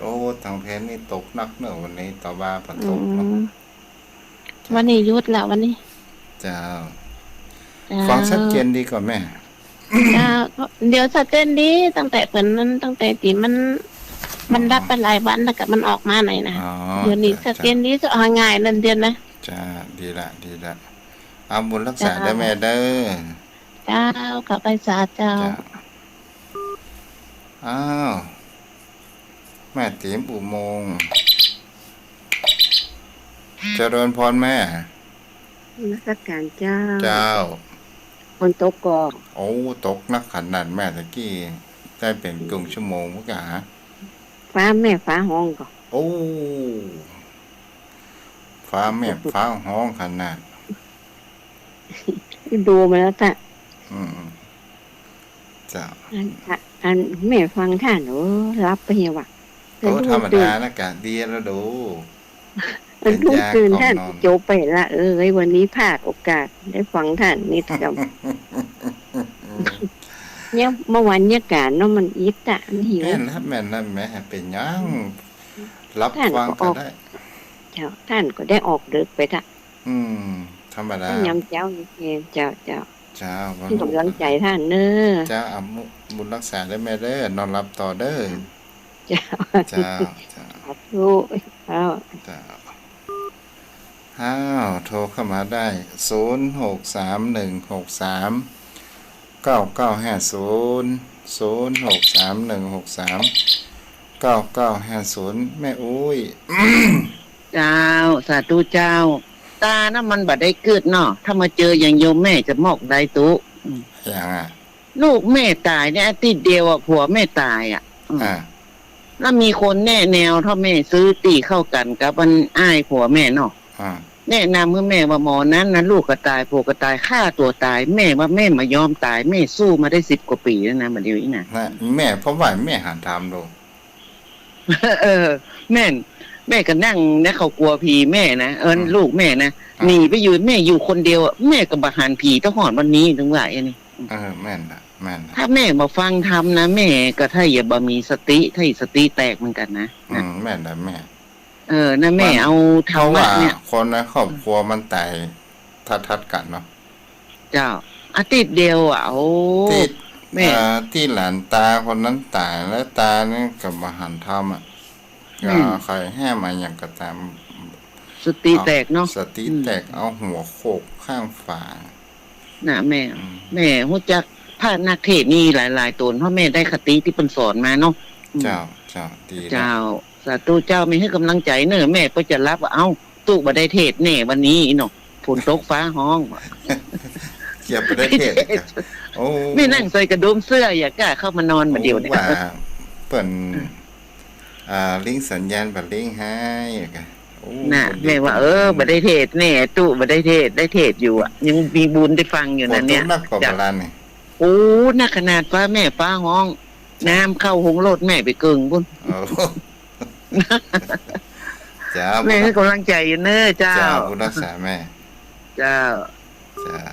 โอ้ ตางแผนนี่ตกนักเน้อวันนี้ ตะวันบ่ตกเนาะ อืม วันนี้หยุดแล้ววันนี้ เจ้า เจ้า ฟังชัดเจนดีก่อแม่ เจ้า เดี๋ยวชัดเจนดี ตั้งแต่เปิ้นนั้น ตั้งแต่ตี้มัน มันดับไปหลายวันแล้วก็มันออกมาหน่อยนะ อ๋อ เดี๋ยวนี้ เจ้า ชัดเจนดี เจ้า เจ้า เอาง่ายนั่นเดียวนะ เจ้า ดีละ ดีละ เอาบุญรักษาเด้อแม่เด้อ เจ้า ขอไปสาเจ้า เจ้า อ้าว แม่ตี๋มอุโมงค์ เจริญพรแม่ นมัสการเจ้า เจ้า ฝนตกก่อ โอ้ ตกนักขนาดแม่ ตะกี้ได้เป๋นกึ่งชั่วโมงพุ้นก่ะ ฟ้าแม่ฟ้าฮ้องก่อ โอ้ ฟ้าแม่ฟ้าฮ้องขนาด ดูมาแล้วจ้ะ อืม เจ้า อัน อันแม่ฟังต้าน โอ้ หลับไปเหียว่ะ โอ้ ธรรมดานะกะ ดีแล้วดู อัน เป๋นยาก่อนนอน เพิ่งตื่นต้านจบไปละ เอ้ย วันนี้พลาดโอกาสได้ฟังต้านนิดเดียว เนี่ย เมื่อวานเนี่ยก๋านเนาะ มันอิดอะ มันหิว แม่นนะ แม่นนะ แม่เป๋นหยัง หลับฟังก็ได้ เจ้า ต้านก็ได้ออกดึกไปละ อืม ธรรมดา ยามเจ๊านี่เอง เจ้า เจ้า เจ้า เป๋นก๋ำลังใจ๋ต้านเน้อ เจ้า เอาบุญรักษาเด้อแม่เด้อ นอนหลับต่อเด้อ เจ้า เจ้า เจ้า สาธุ เจ้า เจ้า อ้าว โทรเข้ามาได้ ศูนย์หกสามหนึ่งหกสามเก้าเก้าห้าศูนย์ ศูนย์หกสามหนึ่งหกสามเก้าเก้าห้าศูนย์ แม่อุ๊ย เจ้า สาธุเจ้า ต๋านะมันบ่ได้กึ๊ดเนาะ ถ้ามาเจออย่างโยมแม่จะมอกได้ตุ๊ อืม อย่างอะ ลูกแม่ต๋ายเนี่ย อาทิตย์เดียวอะ ผัวแม่ต๋ายอะ อืม อ่า แล้วมีคนแนะแนว ถ้าแม่ซื้อตี้เข้ากั๋นกับอันอ้ายผัวแม่เนาะ อ่า แนะนำหื้อแม่ว่าหมอนั้นนะ ลูกก็ต๋าย ผัวก็ต๋าย ฆ่าตั๋วต๋าย แม่ว่าแม่บ่ยอมต๋าย แม่สู้มาได้สิบกว่าปี๋ยวนะ บ่าเดี่ยวอี้นะ นะ แม่ เพราะว่าแม่หันถามดู เออ แม่น แม่ก็นั่งนะ เขากั๋วผีแม่นะ เอิ้น อืม ลูกแม่นะ อ่า หนีไปอยู่ แม่อยู่คนเดียวอะ แม่ก็บ่หันผีเต้าฮอดวันนี้ เถิงว่าอันนี้ เออ แม่นละ แม่นละ ถ้าแม่บ่ฟังธรรมนะ แม่ก็ถ้าจะบ่มีสติ ถ้าสติแตกเหมือนกั๋นนะ อืม แม่นละแม่ เออ นะแม่ มัน เอาธรรมะเนี่ย เพราะว่าคนในครอบครัวมันต๋ายทัดๆ กั๋นเนาะ เจ้า อาทิตย์เดียวอะ โอ้ ตี้ แม่ เอ่อ ตี้หลานต๋าคนนั้นต๋าย แล้วต๋านี่ก็บ่หันธรรมอะ อืม ก็ใค่แห้มาหยังก็ต๋าม สติแตกเนาะ เอาสติแตก อืม เอาหัวโขกข้างฝา น่ะแม่ อืม แม่ฮู้จักพระนักเทศน์นี่หลายๆ ต๋น เพราะแม่ได้คติตี้เปิ้นสอนมาเนาะ อืม เจ้า เจ้า ดีละ เจ้า สาธุเจ้า แม่หื้อกำลังใจ๋เน้อ แม่ก็จะหลับ เอ้า ตุ๊บ่ได้เทศน์แน่วันนี้เนาะ ฝนตกฟ้าฮ้อง เกียบบ่ได้เทศน์ โอ้ แม่นั่งใส่กระดุมเสื้อ อย่าก้าเข้ามานอนบ่าเดี่ยวเนี่ย โอ้ ว่าเปิ้น อืม อ่า ลิงก์สัญญาณบ่าลิงก์หื้อ โอ้ น่ะ แม่ว่า เออ บ่ได้เทศน์แน่ ตุ๊บ่ได้เทศน์ ได้เทศน์อยู่อะ ยังมีบุญได้ฟังอยู่นะเนี่ย ฝนตกนักก่อ เจ้า บ่าลานนี่ โอ้ นักขนาดฟ้าแม่ฟ้าฮ้อง น้ำเข้าฮงรถแม่ไปเกิ่งปุ้น โอ้ เจ้า แม่หื้อกำลังใจ๋อยู่เน้อ เจ้า เจ้า บุญรักษาแม่ เจ้า เจ้า